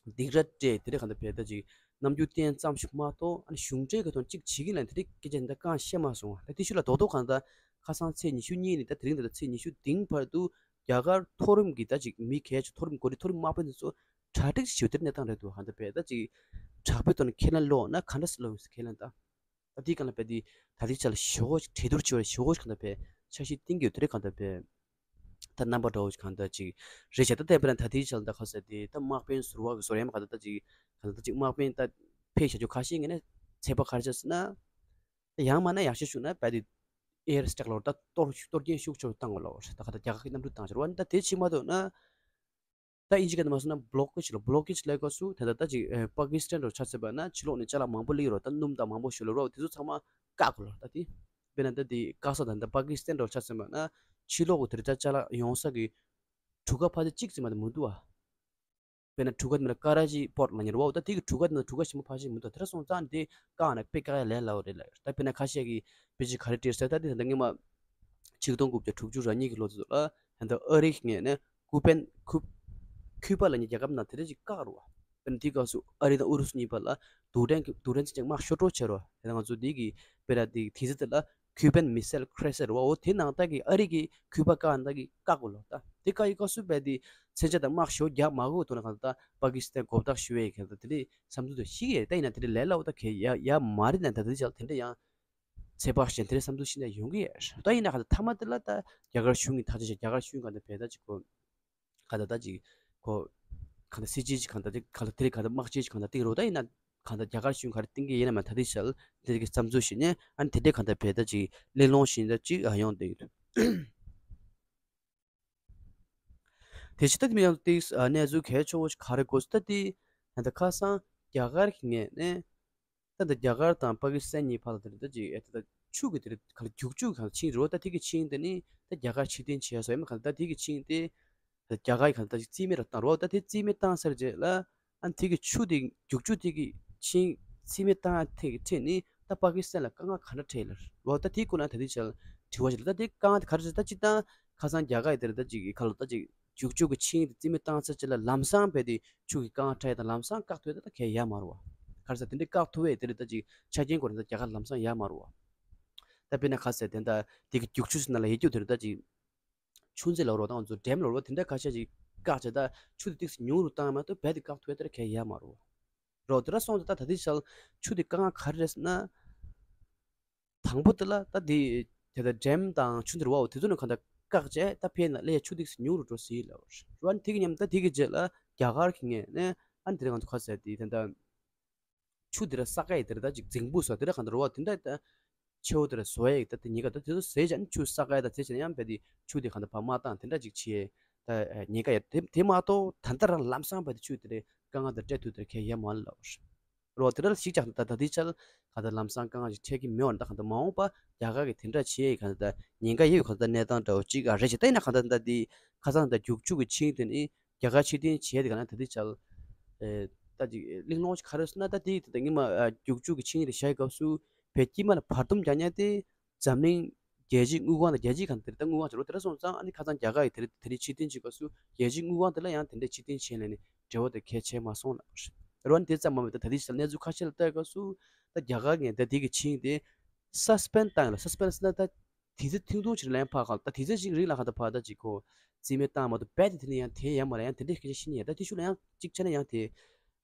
སྡིགས་ར་སྤྲད་དེ་འདྲ་གང་ལྟར་བས་ད་ཅིག་རྣམ་འགྱུར་བསྟན་ཙམ་ཞིག་མ་གཏོགས་ཨ་ནི་གཞུང་འབྲེལ་གྱི་ཐོག་གཅིག་བྱེད་ཀྱི་ལ་དེ་འདྲ་སྐད་ཆ་འདི་འདྲ་གང་བཤད་མ་སོང་བ། ད་དེ་ཤུལ་ལ་རྡོག་རྡོག་གང་ལྟར་ཁ་སང་ཚེས་ཉི་ཤུ་གཉིས་ནས་ད་དེ་རིང་ད་ལྟ་ཚེས་ཉི་ཤུ་དེང་བར་དུ་རྒྱ་གར་མཐོ་རིམ་གྱི་ད་ཅིག་མི་གལ་ཆེ་མཐོ་རིམ་འགོ་ཁྲིད་མཐོ་རིམ་དམག་དཔོན་དེ་ཚོ་གྲ་སྒྲིག་བྱེད་དེ་གནས་སྟངས་རེད་འདུག་གང་ལྟར་བས་ད་ཅིག་དྲག་པོའི་ཐོག་ནས་ཁས་ལེན་ལོག་ན་ག་འདྲ་སེ་ལོག་ཡོང་སྲིད་ཁས་ལེན་ད། ད་དེའི་སྒང་ལ་བས་དེ་ད་ལྟའི་ཆ་ལ་ཞེ་པོ་ཅིག་གྲོས་བསྡུར་བྱེད་པར་ཞེ་པོ་ཅིག་གང་ལྟར་བས་འཆར་གཞི་བཏིང་གི་ཡོད་དེ་རེད། གང་ལྟར་བས་ད་རྣམ་པ་འདྲ་བོ་ཅིག་གང་ལྟར་ཅིག་རེད་བྱས། ད་ལྟ་བས་ན་ད་ལྟའི་ཆ་ལ་ད་ག་ཟེར་དེ་ད་དམག་དཔོན་ཟུར་པ་གི་ཟུར་ཡང་གང་ལྟར་ད་ཅིག་གང་ལྟར་ད་ཅིག་དམག་དཔོན་ད་ཕེབས་བྱ་རྒྱུ་ཁ་ཤས་ངས་ནས་ཚོད་དཔག་ག་རེ་བྱས་ཟེར་ན། ད་ཡང་མ་ན་ཡག་ཤོས་ཤོད་ན་བས་དེ་ཨེར་སི་ཊེག་ལོར་ད་གཏོར་གཏོར་སྐྱོན་ཤུགས་ཆེ་བཏང་དགོས་ལ། ད་ག་ད་རྒྱ་གར་གྱི་གནམ་གྲུ་བཏང་བྱ་ར་བ་ད་དེ་ཕྱིན་མ་ཐུབ་ན། ད་ཨིན་ཇི་སྐད་ནང་མ་སོང་ན་བྷི་ལོག་ཀེ་ཇི་ལ། བྷི་ལོག་ཀེ་ཇི་ལབ་སྐབས་སུ་ད་ལྟ་ད་ཅིག་ཨེ་པ་ཀི་སི་ཐན་འདྲ་བོ་ཆ་མཚོན་པ་ན་ཕྱི་ལོགས་ནས་ཅ་ལག་མང་པོ་སླེབས་ཀྱི་རེད། ད་སྣུམ་དང་མང་པོ་ཞིག་ལ་རོ། དེ་ཚོ་ཚང་མ་བཀག་དགོས་ལ། ད་དེ་དཔེར་ན་ད་དེ་ཀ་ས་དང་ད་པ་ཀི་སི་ཐན་འདྲ་བོ་ཆ་མཚོན་པ་ན་ཕྱི་ལོགས་ཀྱི་དེ་རིགས་ད་ཅ་ལག་ཡོང་ས་གི་གྲུ་ཁ་ཕལ་ཆེར་གཅིག་ཙམ་མ་གཏོགས་མི་འདུག་ཨ། དཔེར་ན་གྲུ་ཁ་དེ་མིན་ན་ཀ་ར་ཅི་པོར་ཊི་ལབ་མཁན་རེད་བ། འོ་ད་དེ་གི་གྲུ་ཁ་དེ་ན་གྲུ་ཁ་ཆེན་པོ་ཕལ་ཆེར་མི་འདུག་དེ་འདྲ་སོང་ཙང་དེ་བཀག་ན་དཔེ་བཀག་ཡ་ལས་སླ་བོ་རེད་ལབ་ཡོད། ད་དཔེར་ན་ཁ་ཤས་ཀྱིས་དཔེ་ཆ་ག་རེ་བྲིས་ཟེར་ད་དེ་ད་ལྟ་སྔོན་མ་ཆིག་སྟོང་དགུ་བརྒྱ་དྲུག་ཅུ་རེ་གཉིས་ཀྱི་ལོ་ཚོད་ལ་ད་ལྟ་ཨ་རི་གི་ངོས་ནས་ཀུ་པན་ཁུ་ཁུ་པ་ལབ་མཁན་རྒྱལ་ཁབ་ནང་དེ་འདྲ་ཅིག་བཀག་རེད་བ། དཔེར་ན་དེའི་སྐབས་སུ་ཨ་རི་དང་ཨུ་རུ་སུ་གཉིས་བར་ལ་རྡུལ་ཕྲན་གྱི་རྡུལ་ཕྲན་ཚན་ཆུང་དམག་ཤོར་འགྲོ་བྱས་རེད་བ། དེ་ང་ཚོ་འདི་གི་དཔེར་ན་དེ་དེ་ཚེ་དེ་ལ་ཁུ་པན་མི་སེལ་ཁྲེ་སེར་བ། འོ་དེ་ནང་ལྟ་གི་ཨ་རི་གི་ཁུ་པ་བཀག་ནང་ལྟ་གི་བཀག་དགོས་ལོ། ད་དེ་བཀག་ཡི་སྐབས་སུ་བས་དེ་མཚོན་ཆ་དང་དམག་ཤོར་རྒྱག་མ་དགོས་ཐོག་ན་གང་ལྟར་པ་ཀི་སི་ཐན་མགོ་བཏགས་ཞུ་བའི་གང་ལྟར་དེ་འདྲའི་བསམ་ཚུལ་དུ་ཤི་གི་རེད། ད་ཡིན་ན་དེ་འདྲའི་ལས་སླ་བོ་ད་གས་ཡ་ཡ་མ་རེད། ན་ད་དེ་ཅག་དེ་འདྲ་ཡང་ཚོད་དཔག་བྱས་དེ་འདྲའི་བསམ་ཚུལ་ཤི་ན་ཡོང་གི་ཡ། ད་ཡིན་ན་གང་ལྟར་མཐའ་མ་དེ་ལ་ད་རྒྱ་གར་གཞུང་གི་ཐག་གཅོད་བྱས། རྒྱ་གར་གཞུང་གང་ལྟར་བས་ད་ཅིག་གོ་ག་ད་ད་ཅིག་གོ་ག་ད་སྲིད་ཇུས་ཅིག་ག་ད་ཅིག་ག་ད་དེ་རིང་ག་ད་དམག་སྤྱི་ཅིག་ག་ད་ཏིག་རོ། ད་ཡིན་ན་ག་ད་རྒྱ་གར་གཞུང་ག་རེ་ཏིང་གི་ཡིན་ན་མ་ད་དེ་ཤལ་དེ་གི་བསམ་ཚུལ་ཞིག་ནས་ཨ་ནི་དེ་འདྲའི་ག་ད་བས་ད་ཅིག་གླེང་སློང་ཞིག་ད་ཅིག་ཨ་ཡོང་དེ་ཡོད། དེ་ཕྱི་ད་དེ་མི་ཡང་ཏིག་གནས་ཚུལ་གལ་ཆེ་བོ་ཞིག་ག་རེ་གོ་ད་དེ་ད་ད་ཁ་སང་རྒྱ་གར་གི་ངོས་ནས། ད་ལྟ་རྒྱ་གར་དང་པ་ཀི་སི་ཐན་གཉིས་བར་ལ་དེ་རེད། ད་ཅིག་ཨེ་ད་ལྟ་ཆུ་གི་དེ་རེད་ག་ལ་རྒྱུག་ཆུ་ག་ལ་ཆིངས་རེད་བ། ད་དེ་གི་ཆིངས་དེ་ནི་ད་རྒྱ་གར་ཕྱིར་འཐེན་བྱས་སོ་ཡ་མ་ག་ལ་ད་དེ་གི་ཆིངས་དེ་ད་རྒྱ་གར་ག་ལ་ད་ཅིག་རྩིས་མེད་ར་བཏང་རེད་བ། ད་དེ་རྩིས་མེད་བཏང་ཚར་རྗེས་ལ་ཨ་དེ་གི་ཆུ་དེ་རྒྱུག་ཆུ་དེ་གི་ཆིངས་རྩིས་མེད་བཏང་ཡ་དེ་གི་ཁྲིད་ནི་ད་པ་ཀི་སི་ཐན་ལ་དཀའ་ངལ་ག་འདྲ་འཕྲད་ལ་རེད་བ། ད་དེ་ཀུན་ལ་ད་དེ་ཆ་ལ་དྲི་བ་ཞིག་ལ་ད་དེ་དཀའ་ངལ་དེ་ག་རེ་རེད། ད་ཅིག་ད་ཁ་སང་རྒྱ་གར་ཡི་དེ་རེད། ད་ཅིག་ག་ལ་ད་ཅིག་རྒྱུག་ཆུ་གི་ཆིངས་དེ་རྩིས་མེད་བཏང་ཚར་རྗེས་ལ་ལམ་སང་བས་དེ་ཆུ་གི་དཀའ་ངལ་འཕྲད་ཡ་དང་ལམ་སང་བཀག་ཐུབ་ཡ་ད་ད་གས་ཡ་མ་རེད་བ། ག་རེ་ཟེར་དེ་འདྲའི་བཀག་ཐུབ་ཡ་དེ་རེད། ད་ཅིག་ཆ་རྐྱེན་སྐོར་ནས་ད་རྒྱ་གར་ལམ་སང་ཡ་མ་རེད་བ། ད་དཔེར་ན་ག་ཟེར་དེ་ད་དེ་གི་རྒྱུག་ཆུ་ཟེར་ན་ལ་ཡ་རྒྱུག་དེ་རེད། ད་ཅིག་ཆུ་མཛོད་ལབ་རོགས་དང་ང་ཚོ་ཌེམ་ལབ་རོགས་དེ་འདྲ་ཁ་ཤས་ཅིག་བཀག་བྱས་ད་ཆུ་དེ་ཏིག་ཙམ་ཉུང་རུ་བཏང་མ་གཏོགས་བས་དེ་བཀག་ཐུབ་ཡ་དེ་ར་གས་ཡ་མ་རེད་བ། རོགས་དེ་ར་སོང་ཙང་ད་ད་ལྟའི་ཆར་ཆུ་དེ་དཀའ་ངལ་ག་རེ་རེད་ཟེར་ན། དང་པོ་དེ་ལ་ད་དེ་དེ་ད་ཌེམ་དང་ཆུ་འདི་རུ་བའོ་དེ་ཚོ་ནི་གང་ལྟར་ བཀག་བྱས་ད་ཕེབས་ན་ལས་ཆུ་ཏིག་སེ་ཉུང་རུ་འགྲོ་སྲིད་ལབ་རེད། ཨ་ནི་དེ་གི་མཉམ་ད་དེ་གི་རྗེས་ལ་རྒྱ་གར་གྱི་ངོས་ནས་ཨ་ནི་དེ་རིང་ང་ཚོ་ཁ་གསལ་དེ་ད་ལྟ་ཆུ་དེ་ར་བསགས་ཡས་དེ་ར་ད་ཅིག་རྫིང་བུ་བཟོ་དེ་ར་གང་ལྟར་རོ་བ་དེ་འདྲ་ད་ཆེ་བོ་དེ་ར་བཟོ་ཡས་ད་དེ་ཉེན་ཁ་ད་དེ་ཚོ་ཟེར་བྱས་ནས་ཆུ་བསགས་ཡས་ད་དེ་བྱས་ན་ཡང་བས་དེ་ཆུ་དེ་གང་ལྟར་ཕར་མ་བཏང་དེ་འདྲ་ཅིག་བྱེད་ཡས་ད་ཉེན་ཁ་ཡོད། དེ་དེ་མ་གཏོགས་ད་ལྟ་རང་ལམ་སང་བས་དེ་ཆུ་དེ་ར་དཀའ་ངལ་དང་འཕྲད་ཐུབ་དེ་ར་གལ་ཡོད་མ་རེད་ལབ་རོ། དེ་འདྲ་ཞིག་ཀྱང་ད་ད་ལྟའི་ཆར་གང་ལྟར་ལམ་སང་དཀའ་ངལ་ཞིག་འཕྲད་ཀྱི་མེད་པ་ད་གང་ལྟར་མ་འོངས་པ་རྒྱ་གར་གྱི་དེ་འདྲ་བྱེད་ཡས་གང་ལྟར་ཉེན་ཁ་ཡོད་གང་ལྟར་གནས་སྟངས་འདྲ་བོ་ཅིག་ཨ་རེད་ཅེས་ད་ཡིན་ན་གང་ལྟར་ད་འདི་ཁ་སང་ད་རྒྱུག་ཆུ་གི་ཆིངས་དེ་ནི་རྒྱ་གར་ཕྱིར་འཐེན་བྱས་དེ་ག་ན་ད་ལྟའི་ཆར་ཨེ་ད་ཅིག་གླེང་སློང་ཞིག་ག་རེ་ཟེར་ན་ད་དེ་ད་ངེད་མ་རྒྱུག་ཆུ་གི་ཆིངས་དེ་བཞག་སྐབས་སུ་བོད་དཀྱིལ་མ་ལ་བར་འདུམ་རྒྱག་མཁན་དེ་འཛམ་གླིང་རྒྱལ་སྤྱིའི་དངུལ་ཁང་དང་རྒྱལ་སྤྱིའི་གང་དེ་ད་དངུལ་ཁང་ཆེ་རུ་དེ་འདྲ་སོང་ཙང་ཨ་ནི་ཁ་སང་རྒྱ་གར་གྱི་དེ་རིང་དེ་རིང་ཕྱིར་འཐེན་བྱེད་སྐབས་སུ་རྒྱལ་སྤྱིའི་དངུལ་ཁང་དེ་ལ་ཡང་དེ་འདྲའི་ཕྱིར་འཐེན་བྱས་ལ་ནི་འབྲེལ་བ་དེ་གལ་ཆེ་མ་སོང་ལབ་རེད། འོན་ཏེ་ཙམ་མ་མེད་ད་ད་ལྟའི་ཆར་གནས་ཚུལ་ཁ་ཤས་ལ་ལྟ་དགོས་སུ་ད་རྒྱ་གར་ངས་ད་དེ་གི་ཆིངས་དེ་སཱ་སི་པེན་ཌི་བཏང་ཡོད་ལ། སཱ་སི་པེན་ཌི་ཟེར་ན་ད་དུས་ཚོད་ཐུང་ཐུང་ཅིག་ལན་ཕར་ཁག་ད་དུས་ཚོད་ཅིག་རིང་ལ་ཁ་ད་ཕར་ད་ཅིག་གོ་རྩིས་མེད་བཏང་མ་གཏོགས་རྦད་དེ་དེ་ནས་ཡང་དེ་ཡང་མ་རེད། ཡང་དེ་འདྲའི་སྐད་ཆ་བཤད་ནི་ཡང་ད་དེ་ཤུགས་ལ་ཡང་གཅིག་ཆ་ནས་ཡང་དེ་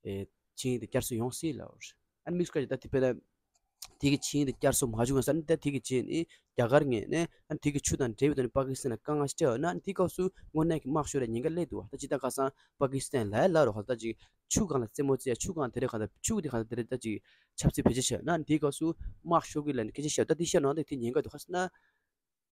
ཨེ་ཆིངས་དེ་བསྐྱར་གསོ་ཡོང་སྲིད་ལབ་རེད། ཨ་ནི་དམིགས་བཀར་གྱི་ད་དེ་དཔེར་ན་དེ་གི་ཆིངས་དེ་བསྐྱར་གསོ་མ་བྱུང་ཡང་ས་ནི་ད་དེ་གི་རྗེས་ནི་རྒྱ་གར་ངོས་ནས་ཨ་ནི་དེ་གི་ཆུ་དང་འབྲེལ་བའི་ཐོག་ནས་པ་ཀི་སི་ཐན་ལ་དཀའ་ངལ་ཞིག་འཕྲད་ཡོད་ན་ཨ་ནི་དེ་སྐབས་སུ་དངོས་གནས་ཀྱི་དམག་ཤོར་ཡ་ཉེན་ཁ་སླེབས་འདུག་བ། ད་ཅི་ད་ཁ་སང་པ་ཀི་སི་ཐན་ལ་ཡ་ལ་རོ་ཧ་ད་ཅིག་ཆུ་སྒང་ལ་རྩེད་མོ་རྩེ་ཡ་ཆུ་སྒང་དེ་རེད་ག་ད་ཆུ་དེ་ག་ད་དེ་རེད་ད་ཅིག་ཆབ་སྲིད་བེད་སྤྱོད་བྱས་ན་ཨ་ནི་དེ་སྐབས་སུ་དམག་ཤོར་གི་ལ་ནི་སྐད་ཆ་བཤད་ད་དེ་བཤད་ན་ད་དེ་ཉེན་ཁ་འདུག་ཁ་སང་ན།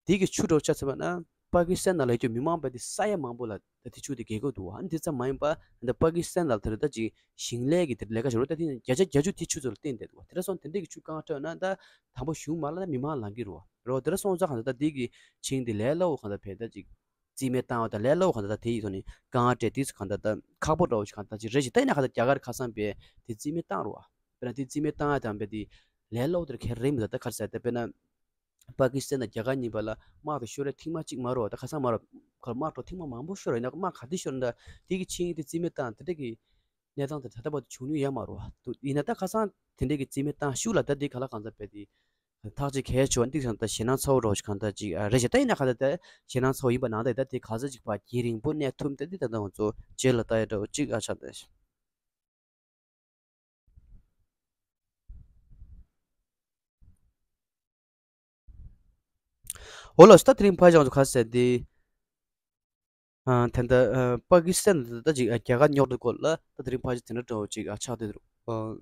དེ་གི་ཆུ་འགྲོ་ཆ་ཚང་བ་ན་པ་ཀི་སི་ཐན་ནང་ལ་ཡོད་རྒྱུ་མི་མང་པ་དེ་ས་ཡ་མང་པོ་ལ་ད་དེ་ཆུ་དེ་འགེལ་དགོས་འདུག་བ། ཨ་ནི་དེ་ཙམ་མ་ཡིན་པ་ད་པ་ཀི་སི་ཐན་ལ་དེ་རེད་ད་ཅིག་ཞིང་ལས་ཀྱི་དེ་ལས་ཀ་བྱེད་རོགས་ད་དེ་བརྒྱ་ཆ་བརྒྱད་ཅུ་དེ་ཆུ་ཚོ་ལ་བརྟེན་བསྡད་འདུག་བ། དེ་འདྲ་སོང་དེ་འདྲས་ཀྱི་ཆུ་རྐང་སྤྲོད་ན་ད་དང་པོ་གཞུང་མ་ལ་ད་མི་མང་ལང་གི་རེད་བ། རོ་དེ་འདྲ་སོང་ཙང་གང་ལྟར་ད་དེ་གི་ཆིངས་དེ་ལས་སླ་བོ་གང་ལྟར་བས་ད་ཅིག་རྩིས་མེད་བཏང་བ་ད་ལས་སླ་བོ་གང་ལྟར་ད་དེ་ཡི་ཐོག་ནས་དཀའ་ངལ་འཕྲད་དུས་གང་ལྟར་ད་ཁག་པོ་འདྲ་བོ་ཞིག་གང་ལྟར་ཅིག་རེད་ཅིག་ད་ཡིན་ན་གང་ལྟར་རྒྱ་གར་ཁ་སང་བས་དེ་རྩིས་མེད་བཏང་རེད་བ། དཔེར་ན་དེ་རྩིས་མེད་བཏང་ཡ་དང་བས་དེ་ལས་སླ་བོ་དེར་གལ་རེད་མི་འདུག་ད་ག་རེ་ཟེར་ད་དཔེར་ན། པ་ཀི་སི་ཐན་དང་རྒྱ་གར་གཉིས་བར་ལ་དམག་དེ་ཤོར་ཡ་ཐེངས་མ་གཅིག་མ་རེད་བ། ད་ཁ་སང་མ་རེད་ག་དམག་འགྲོ་ཐེངས་མ་མང་པོ་ཤོར་ཡིན་ན་དམག་ག་དུས་ཤོར་ན་དེ་གི་ཆིངས་དེ་རྩིས་མེད་བཏང་དེ་འདྲ་གི་གནས་སྟངས་དེ་ད་ལྟ་བར་དུ་བྱུང་མྱོང་ཡོད་མ་རེད་བ། དུ་ཡིན་ན་ད་ཁ་སང་དེ་འདྲ་གི་རྩིས་མེད་བཏང་ཤུགས་ལ་ད་དེ་ག་ལ་གང་ཚ་བས་དེ་ཐག་གཅོད་གལ་ཆེ་བ་འདི་ཚང་ད་ཞེད་སྣང་ཚ་བོ་རོགས་ཤིག་གང་ད་ཅིག་ཨ་རེད་ཤག་ད་ཡིན་ན་ག་ད་ད་ཞེད་སྣང་ཚ་བོ་ཡིན་པ་ནང་ད་ད་དེ་ག་ཚ་ཅིག་བ་རྒྱུན་རིང་པོ་གནས་ཐུབ་ད་འདི་ད་ད་ང་ཚོ་རྗེས་ལ་ལྟ་ཡ་འདྲ་བོ་ཅིག་ཨ་ཆགས་ད། འོ་ལགས་སོ། ད་དེ་རིང་ཕལ་ཆེར་ང་ཚོ་ག་ཟེར་འདི། ཨ་ད་ལྟ་ཨ་པ་ཀི་སི་ཐན་ད་ཅིག་ཨ་རྒྱ་གར་རྙོག་དྲ་སྐོར་ལ་ད་དེ་རིང་ཕལ་ཆེར་དེ་འདྲ་འདྲ་བོ་ཅིག་ཨ་ཆགས་བསྡད་འདུག་ཨ་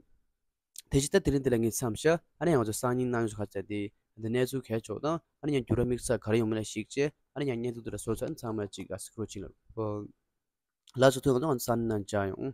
དེ་བཞིན་ད་དེ་རིང་འདི་ལ་ངས་མཚམས་བཞག་ཨ་ནི་ཡང་ང་ཚོ་སང་ཉིན་གནངས་ཚེ་ག་ཟེར་འདི་འདི་གནས་ཚུལ་གལ་ཆེ་བ་དང་ཨ་ནི་ཡང་འགྱུར་བ་དམིགས་བསལ་ག་རེ་ཡོང་མིན་ལ་གཞིགས་བྱས་ཨ་ནི་ཡང་བརྙན་ཐུང་འདི་འདྲ་བཟོ་ཚར་ཨ་ནི་ཚང་མ་ཅིག་ཨ་གཟིགས་རོགས་བྱེད་ལ། ཨ་ལགས་སོ། ཐུགས་རྗེ་ཆེ། ང་ཚོ་སང་ཉིན་ནང་མཇལ་ཡོང་།